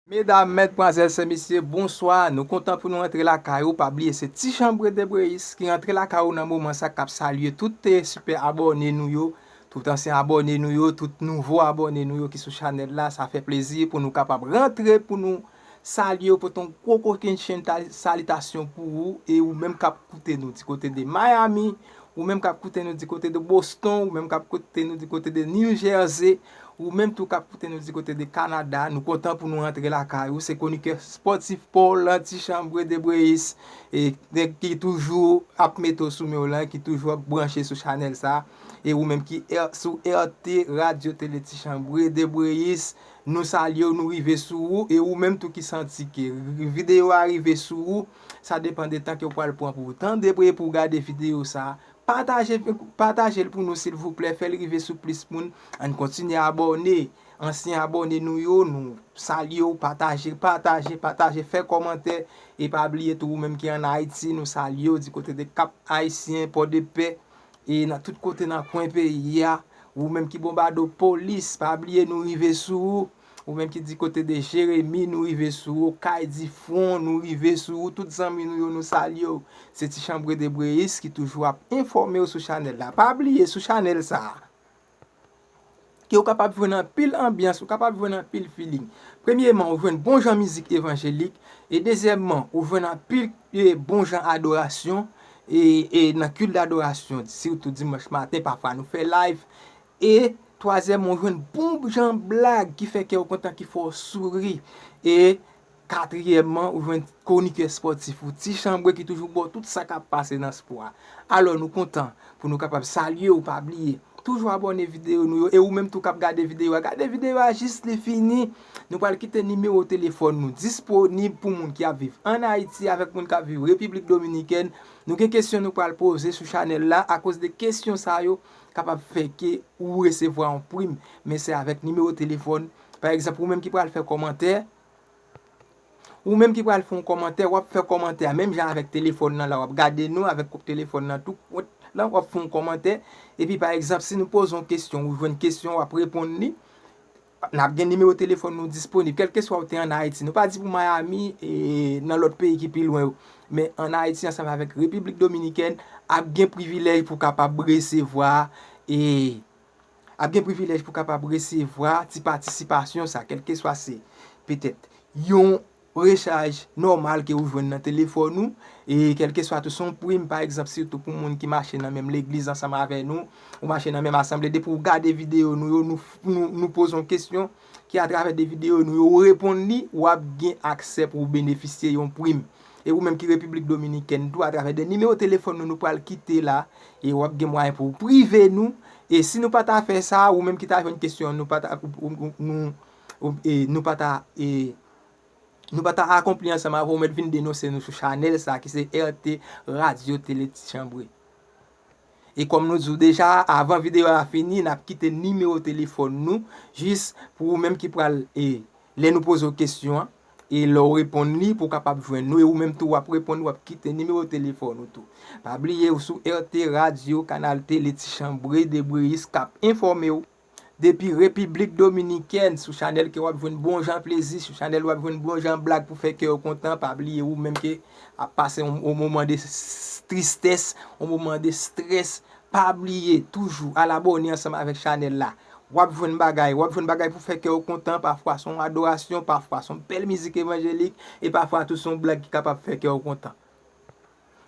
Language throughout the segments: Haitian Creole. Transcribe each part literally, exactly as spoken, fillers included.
Medam, mèt, pwazèl, sè, mesye, bonswa. Nou kontan pou nou rantre lakay ou. Pa bliye, se Ti Chanbre de Breyis ki rantre lakay ou nan moman sa, k ap salye tout, eh, sipè abòne nou yo, tout ansyen abòne nou yo, tout nouvo abòne nou yo ki sou chanèl la. Sa fè plezi pou nou kapab rantre, pou nou salye w, pote yon gwo kokennchenn ta-, salitasyon pou ou, e ou menm k ap koute nou di kote de Miami, ou menm k ap koute nou di kote de Boston, ou menm k ap koute nou di kote de New Jersey, ou menm tou k ap koute nou di kote de Kanada, nou kontan pou nou rantre lakay ou. Se kwonikè espòtif pa w lan, Ti Chanbre de Breyis, e, nèg ki toujou ap mete w sou men w lan, ki toujou ap branche sou chanèl sa, e ou menm ki R-, sou R T Radio Télé Ti Chanbre de Breyis, nou salye w, nou rive sou ou, e ou menm tou ki santi ke videyo a rive sou ou, sa depann de tan ke w pral pran pou w tande, pou w gade videyo sa. Pataje, pataje l pou nou, silvouplè. Fè l rive sou plis moun. Ann kontinye abòne. Ansyen abòne nou yo, nou salye w. Pataje, pataje, pataje. Fè kòmantè. E pa bliye tou, ou menm ki ann Ayiti, nou salye w di kote de Kap Ayisyen, Pòdepè, e nan tout kote nan kwen peyi a. Ou menm ki Bonbadopolis, pa bliye nou rive sou ou. Ou menm ki di kote de Jeremi, nou rive sou ou. Kay Difon, nou rive sou ou. Tout zanmi nou yo, nou salye w. Se Ti Chanbre de Breyis ki toujou ap enfòme w sou chanèl la. Pa bliye, sou chanèl sa a, ke w kapab jwenn anpil anbyans, ou kapab jwenn anpil feeling. Premyeman, ou jwenn bon jan mizik evanjelik, e dezyèmman, ou jwenn anpil, e, bon jan adorasyon, e, e nan kilt dadorasyon, sitou dimanch maten, pafwa nou fè live, e twazyèmman, ou jwenn bon jan blag ki fè kè w kontan, ki fè w souri, e katriyèmman, ou jwenn kwonikè espòtif ou, Ti Chanbre, ki toujou ba w tout sa k ap pase nan spò a. Alò, nou kontan pou nou kapab salye w, pa bliye. Toujou abòne videyo nou yo, e ou menm tou k ap gade videyo a, gade videyo a jis li fini. Nou pral kite nimewo telefòn nou disponib pou moun ki ap viv ann Ayiti avèk moun k ap viv Repiblik Dominikèn. Nou gen kesyon nou pral poze sou chanèl la, akoz de kesyon sa yo kapab fè ke ou resevwa yon prim. Men se avèk nimewo telefòn. Pa egzanp, ou menm ki pral fè kòmantè, Ou menm ki pral fè yon kòmantè, w ap fè kòmantè a menm jan avèk telefòn nan la, w ap gade nou avèk telefòn nan tou, w ap fè yon kòmantè. Epi, pa egzanp, si nou poze yon kesyon, ou jwenn kesyon, w ap reponn li. N ap gen nimewo telefòn nou disponib. Kèlkeswa ou te ann Ayiti, nou pa di pou Miami, e, nan lòt peyi ki pi lwen yo. Men ann Ayiti, ansanm avèk Repiblik Dominikèn, ap gen privilèj pou kapab resevwa, e, ap gen privilèj pou kapab resevwa ti patisipasyon sa, kèlkeswa se petèt yon rechaj nòmal ke ou jwenn nan telefòn ou, e kèlkeswa tou se yon prim, pa egzanp, sitou pou moun ki mache nan menm legliz ansanm avè nou, ou mache nan menm asanble, depi ou gade videyo nou yo, nou, nou, nou poze yon kesyon ki atravè de videyo nou yo, ou reponn li, w ap gen aksè pou w benefisye yon prim. E ou menm ki Repiblik Dominikèn tou, atravè de nimewo telefòn nou, nou pral kite la, e w ap gen mwayen pou w prive nou. E si nou pa ta fè sa, ou menm ki ta jwenn kesyon an, nou pa ta, ou, ou, ou, nou, ou, e, nou pa ta, e, nou pa ta akonpli ansanm avè w, ou mèt vin denonse nou sou chanèl sa ki se R T Radio Télé Ti Chanbre. E kòm nou di w deja, avan videyo a fini, n ap kite nimewo telefòn nou, jis pou ou menm ki pral, e, lè nou poze w kesyon an, e lè w reponn li pou w kapab jwenn nou, e ou menm tou w ap reponn, w ap kite nimewo telefòn ou tou. Pa bliye, ou sou R T Radio, Kanal Tele Ti Chanbre, Debriyis k ap enfòme w depi Repiblik Dominikèn, sou chanèl ke w ap jwenn bon jan plezi, sou chanèl w ap jwenn bon jan blag pou fè kè w kontan. Pa bliye, ou menm ke ap pase yon, yon moman de s-, tristès, yon moman de strès, pa bliye toujou al abòne ansanm avèk chanèl la. W ap jwenn bagay, w ap jwenn bagay pou fè kè w kontan, pafwa se yon adorasyon, pafwa se yon bèl mizik evanjelik, e pafwa tou se yon blag ki kapab fè kè w kontan.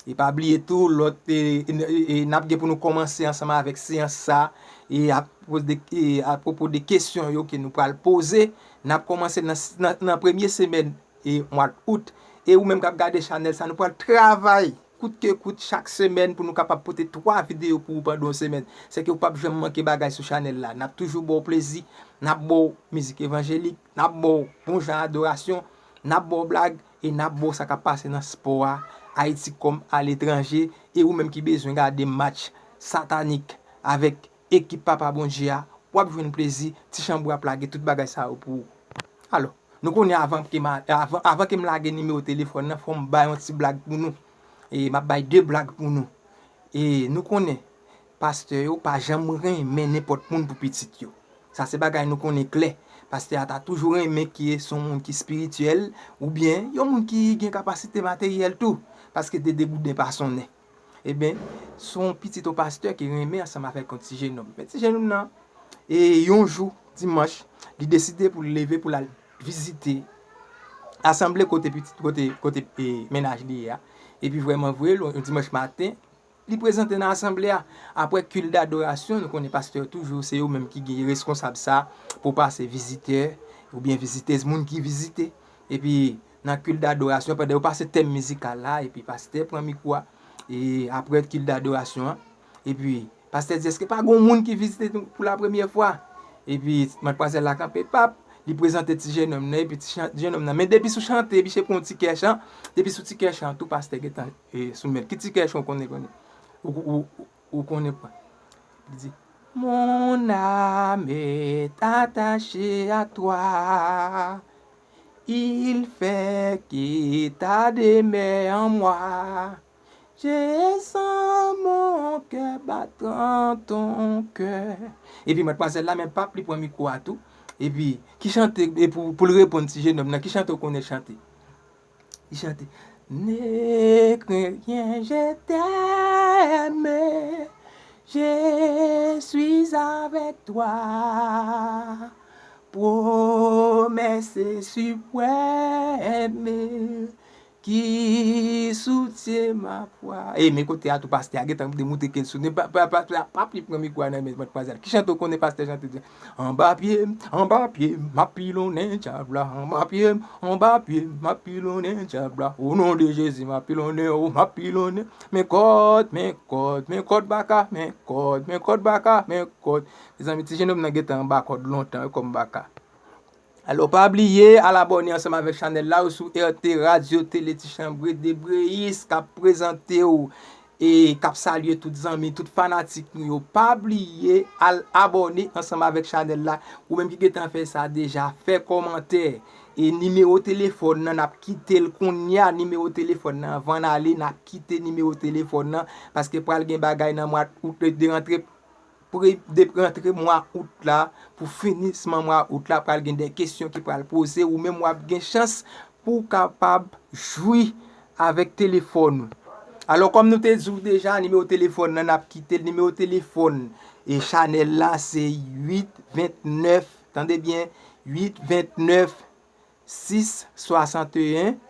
E pa bliye tou, lòt, e, e, e, n ap gen pou nou kòmanse ansanm avèk seyans sa, e apwopo de, e apwopo de kesyon yo ke nou pral poze, n ap kòmanse nan, nan, nan premye semèn, e, mwa out. E ou menm k ap gade chanèl sa, nou pral travay kout ke kout chak semèn pou nou kapab pote twa videyo pou ou pandan yon semèn. Sèke ou p ap janm manke bagay sou chanèl la. N ap toujou ba w plezi, n ap ba w mizik evanjelik, n ap ba w bon jan adorasyon, n ap ba w blag, e n ap ba w sa k ap pase nan spò a, Ayiti kòm aletranje, e ou menm ki bezwen gade match satanik avèk ekip Papa Bondye a, w ap jwenn plezi, Ti Chanbre ap lage tout bagay sa yo pou ou. Alò, nou konnen avan ke m a, avan, avan ke m lage nimewo telefòn nan, fò m bay yon ti blag pou nou. E m ap bay de blag pou nou. E nou konnen, pastè yo pa janm renmen nenpòt moun pou pitit yo. Sa se bagay nou konnen klè. Pastè a ta toujou renmen ke se yon moun ki espirityèl, oubyen yon moun ki gen kapasite materyèl tou, paske de degouden pa sonnen. Ebyen, se yon pitit yon pastè ki renmen ansanm avèk yon ti jenòm. Men ti jenòm nan, e yon jou, dimanch, li deside pou l leve pou l al vizite asanble kote pitit, kote, kote, e, mennaj li ye a. Epi vrèman vre, yon dimanch maten, li prezante nan asanble a. Apre kilt dadorasyon, nou konnen pastè yo toujou, se yo menm ki gen reskonsab sa pou pase vizitè oubyen vizitèz, moun ki vizite. Epi nan kilt dadorasyon, pandan yo pase tèm mizikal la, epi pastè pran mikwo a, e apre kilt dadorasyon an, epi pastè di, èske pa gen moun ki vizite nou pou la premyè fwa? Epi madmwazèl la kanpe, pap, li prezante ti jenòm nan, epi ti chan- jenòm nan, men depi sou chante, epi se pran yon ti kè chan, depi sou ti kè chan, tou pastè gentan e, sou men. Ki ti kè chan w konnen, konnen? Ou, ou, ou, ou konnen pran. Li di, Mon âme est attachée à toi. Il fait que ta demeure en moi. Je sens mon cœur battre en ton cœur. Epi madmwazèl la, men pap, li pran mikwo a tou. Epi, ki chante, e pou, pou l reponn ti jenòm nan, ki chante w konnen chante? Li chante, Ne crains rien, je t'aime, je suis avec toi. Promesse suprême qui soutient ma foi. E men kote a tou pastè a gentan demoute ke l sou. Ne pa, pa, pa, pa, pap li pran mikwo a nan men madmwazèl. Ki chante w konnen pastè chante di? Anba pye m, anba pye m, m ap pilonnen dyab la. Anba pye m, anba pye m, m ap pilonnen dyab la. O non de Jezi, m ap pilonnen, o, m ap pilonnen. Men kòd, men kòd, men kòd baka, men kòd, men kòd baka, men kòd. Mezanmi, ti jenòm nan gentan anba kòd lontan, wi, kòm baka. Alò, pa bliye al abòne ansanm avèk chanèl la ou sou R T Radio Télé Ti Chanbre Debreyis k ap prezante w e k ap salye tout zanmi, tout fanatik nou yo. Pa bliye al abòne ansanm avèk chanèl la. Ou menm ki gentan fè sa deja, fè kòmantè. E nimewo telefòn nan, n ap kite l kounye a. Nimewo telefòn nan, anvan n ale, n ap kite nimewo telefòn nan, paske pral gen bagay nan mwa out de rantre pre-, de rantre mwa out la, pou finisman mwa out la, pral gen de kesyon ki pral poze, ou menm w ap gen chans pou w kapab jwi avèk telefòn ou. Alò, kòm nou te di w deja, nimewo telefòn nan, n ap kite l. Nimewo telefòn e chanèl la, se uit vennèf, tande byen, uit vennèf, sis swasanteyen,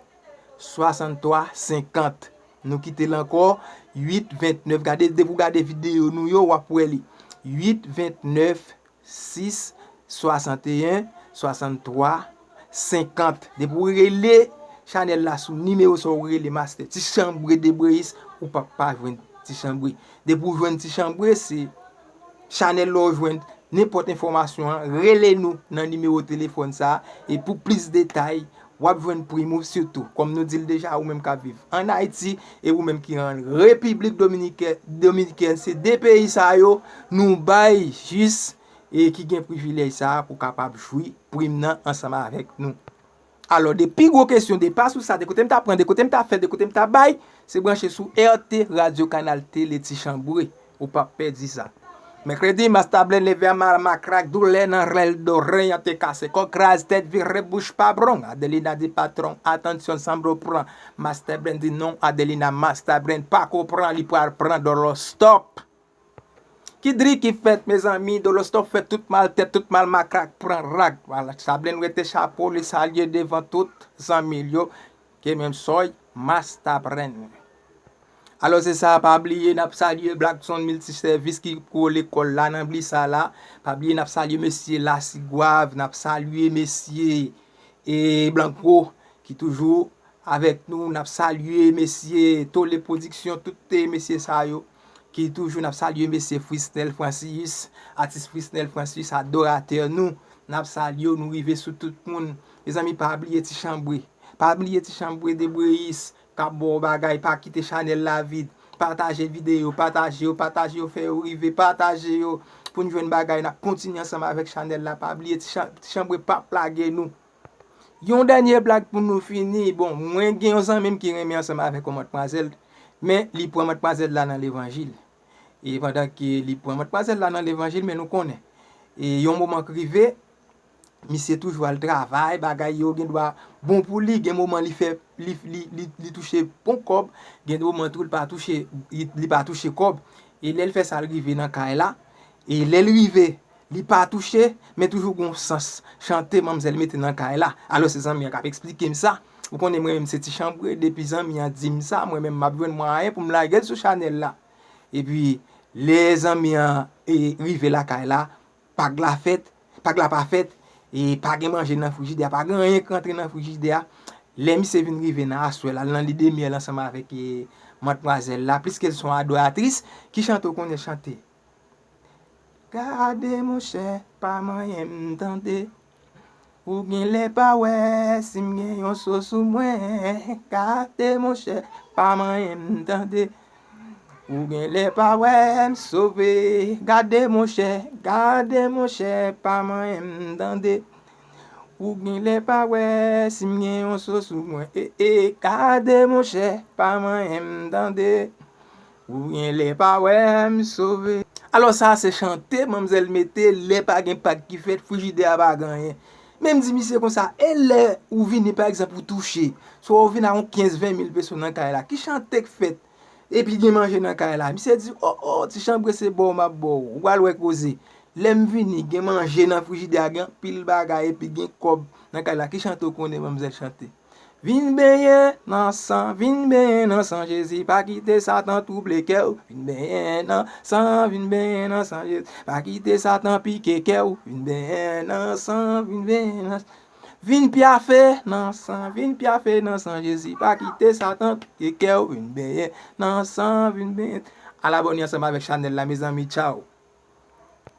swasanntwa senkant. Nou kite l ankò, uit vennèf. Gade, depi w gade videyo nou yo, w ap wè li. Uit vennèf, sis swasanteyen, swasanntwa senkant. Depi w rele chanèl la sou nimewo sa w rele Mastè Ti Chanbre Debreyis, ou p ap pa jwenn Ti Chanbre. Depi w jwenn Ti Chanbre, se chanèl la w jwenn nenpòt enfòmasyon an, rele nou nan nimewo telefòn sa a, e pou plis detay, w ap jwenn prim ou sitou. Kòm nou di l deja, ou menm k ap viv ann Ayiti, e ou menm ki an Repiblik Dominikè-, Dominikèn, se de peyi sa yo, nou bay jis e ki gen privilèj sa a pou kapab jwi prim nan ansanm avèk nou. Alò, de pi gwo kesyon, de pa sou sa, de kote m ta pran, de kote m ta fè, de kote m ta bay, se branche sou R T Radio Kanal Tele Ti Chanbre. Ou p ap pèdi sa. Mèkredi, Masta Blen leve a mal makrak, doulè nan rèl do ren an te kase kò, kraz tèt, vire bouch pa bwong. Adelina di patwon, atansyon, sanblo pran. Masta Blen di non, Adelina, Masta Blen pako pran, li pral pran Dolostòp. Ki dri ki fèt, mezanmi, Dolostòp fè tout mal tèt, tout mal makrak, pran rak. Masta Blen rete chapo, li salye devan tout zanmi l yo. Ke menm sòy, Masta Blen. Alò, se sa, pa bliye, n ap salye Blackson Miltisèvis ki gwo lekòl la nan Blisay la. Pa bliye, n ap salye mesye Lasigwav, n ap salye mesye e Blanco ki toujou avèk nou. N ap salye mesye Tole Pwodiksyon, tout mesye sa yo ki toujou, n ap salye mesye Frisnel Francis, atis Frisnel Francis, adoratè nou. N ap salye w, nou rive sou tout moun. Mezanmi, pa bliye Ti Chanbre. Pa bliye Ti Chanbre Debreyis k ap ba w bagay, pa kite chanèl la vid. Pataje videyo, pataje yo, pataje yo, fè yo rive, pataje yo. Pou n jwenn bagay, n ap kontinye ansanm avèk chanèl la. Pa bliye Ti Chan-, Ti Chanbre p ap lage nou. Yon dènye blag pou nou fini. Bon, mwen gen yon zanmi m ki renmen ansanm avèk yon madmwazèl, men li pran madmwazèl la nan levanjil. E pandan ke li pran madmwazèl la nan levanjil, men nou konnen. E yon moman k rive, Misye toujou al travay, bagay yo gen dwa bon pou li, gen moman li fè li, li, li, li touche bon kòb, gen moman tou li pa touche li, li pa touche kòb. E lè l fè sa, l rive nan kay la. E lè l rive, li pa touche, men toujou gon sans chante manmzèl mete nan kay la. Alò se zanmi an k ap eksplike m sa. Ou konnen mwen menm se ti chanbre, depi zanmi an di m sa, mwen menm m ap jwenn mwayen pou m lage l sou chanèl la. Epi lè zanmi an e, rive lakay la, pag la fèt, pag la pa fèt, e pa gen manje nan frijidè a, pa gen anyen k rantre nan frijidè a. Lè misye vin rive nan aswè la, l nan lidemyèl ansanm avèk e, matmwazèl la, pliske l se yon adoratris, ki chante ou konnen chante? Gade monchè, pa manyen m tande. Ou genlè pa wè si m gen yon so sou mwen. Gade monchè, pa manyen m tande. Ou genlè pa wè m sove. Gade monchè, gade monchè, pa manyen m tande. Ou genlè pa wè si m gen yon so sou mwen. E, e, gade monchè, pa manyen m tande. Ou genlè pa wè m sove. Alò sa se chante manmzèl mete lè pa gen pag ki fèt, frijidè a pa gen anyen. Men m di misye konsa, e lè ou vini pa egzanp ou touche, swa ou vin ak yon kenz ven mil peso nan kay la, ki chante k fèt? Epi gen manje nan kay la. Misye di, o, o, ti chanbre se ba w m ap ba w, ou pral wè koze. Lè m vini, gen manje nan frijidè a, gen anpil bagay, epi gen kòb nan kay la. Ki chante ou konnen manmzèl chante? Vin benyen nan san, vin benyen nan san Jezi, pa kite Satan twouble kè w. Vin benyen nan san, vin benyen nan san Jezi, pa kite Satan pike kè w. Vin benyen nan san, vin benyen nan san. Vin pyafe nan san, vin pyafe nan san Jezi, pa kite Satan pike kè w. Vin benyen nan san, vin benyen. Al abòne ansanm avèk chanèl la, mezanmi, tchaw.